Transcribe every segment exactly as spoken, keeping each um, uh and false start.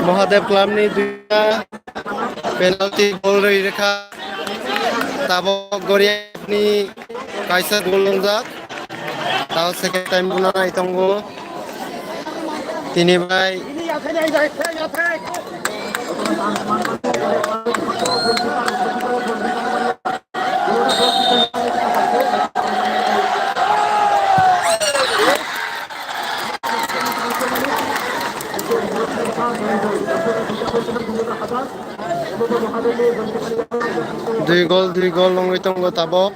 Mahadev Club ni duita penalty goal rwi rwkha. Tabok Goria ni kaisa goal wngjak. Tao second time buna nai tongo. Tini bai. Dui gol, dui gol wngwi tongo tabok.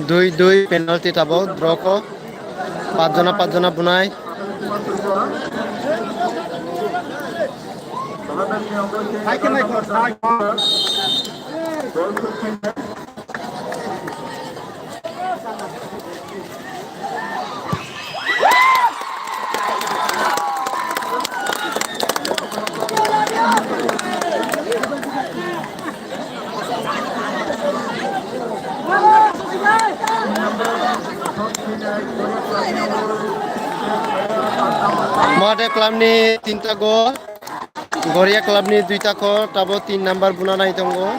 Dui dui penalty tabok, draw ko. Pachjona, pachjona bunai. Mahadev Club ni tinta gol, Goria Club ni duita gol, tabo tin number buna nai tongo.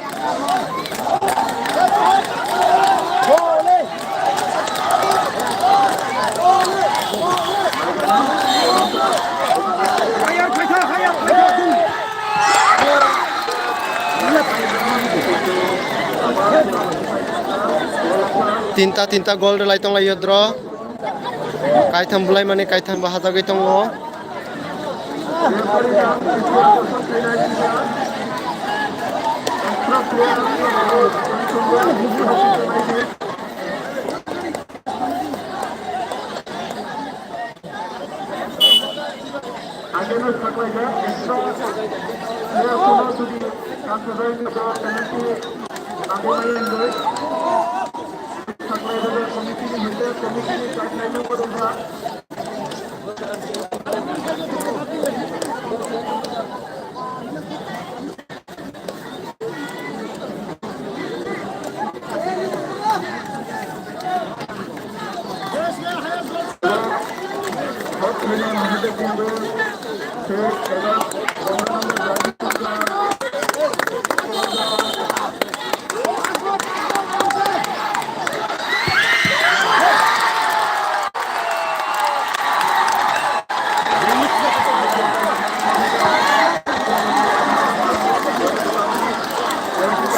Tinta, tinta gol rwlai tonglaio draw. Kaitham bwlai mani kaitham bo hajagwi tongo.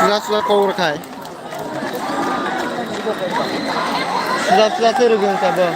Sila sila kok rwkhai. Sila sila khe rwgwi wngkha bo.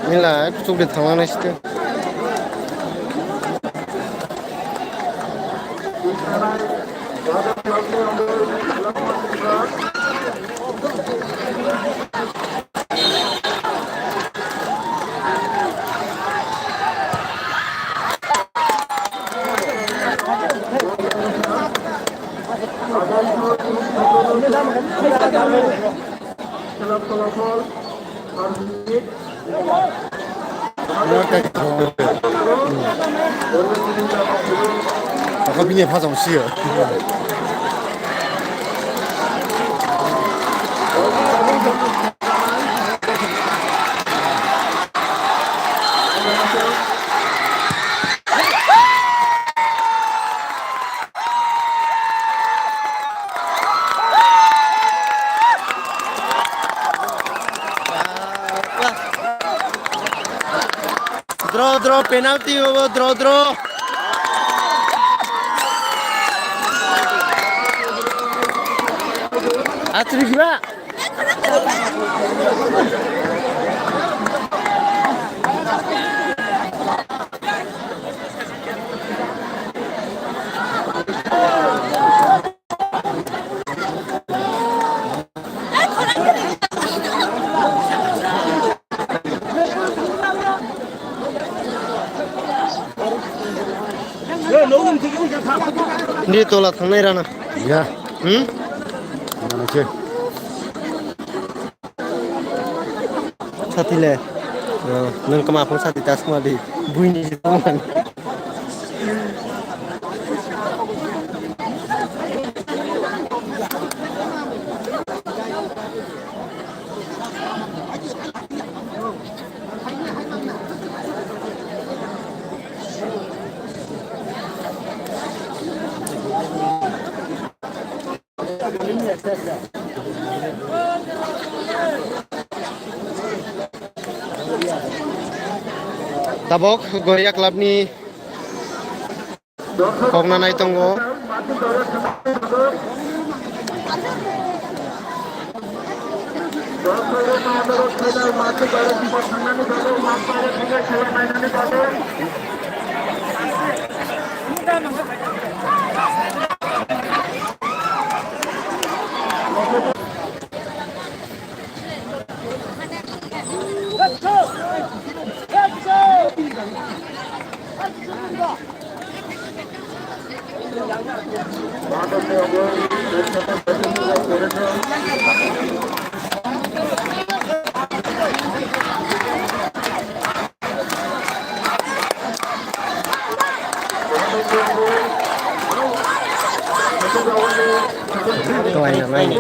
Mila, kuchuk de thangna naisite. Ako bini pha jong sio. Draw, draw, penalty, draw, draw. Atri gila. Ni tola thangnai rana. Ya. Hmm? Mana ke? Sati le. Oh, nang kama phone sati tas ma di. Buini si tong. Tabok Goria Club ni kokna nai tongo. Kawai na mai ni.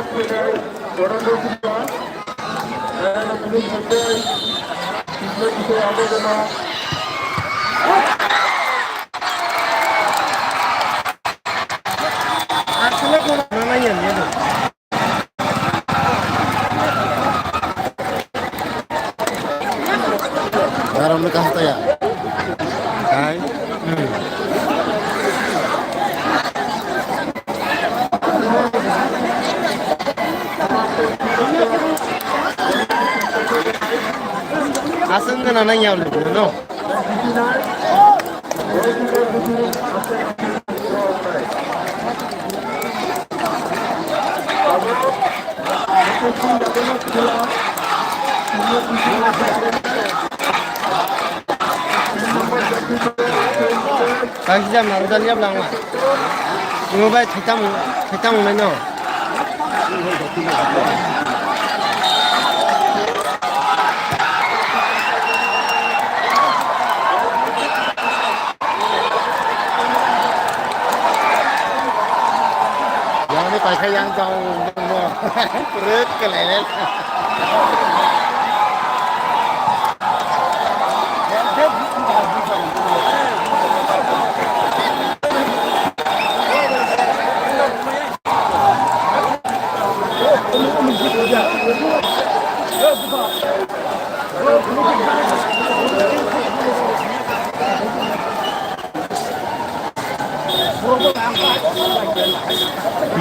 Aswk no nang ya. Garam ni kaham ta ya. Hai. Hmm. Aswk no nang ya, no. Kaisa jam nang jani yap langma. Imo bai thaitam, thaitam wngnai no. Yang ni paikha yang jang mo. Rek kelele.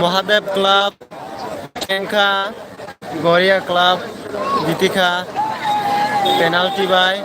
Mahadev Club, Kengkha, Goria Club, Ditikha, penalty bai.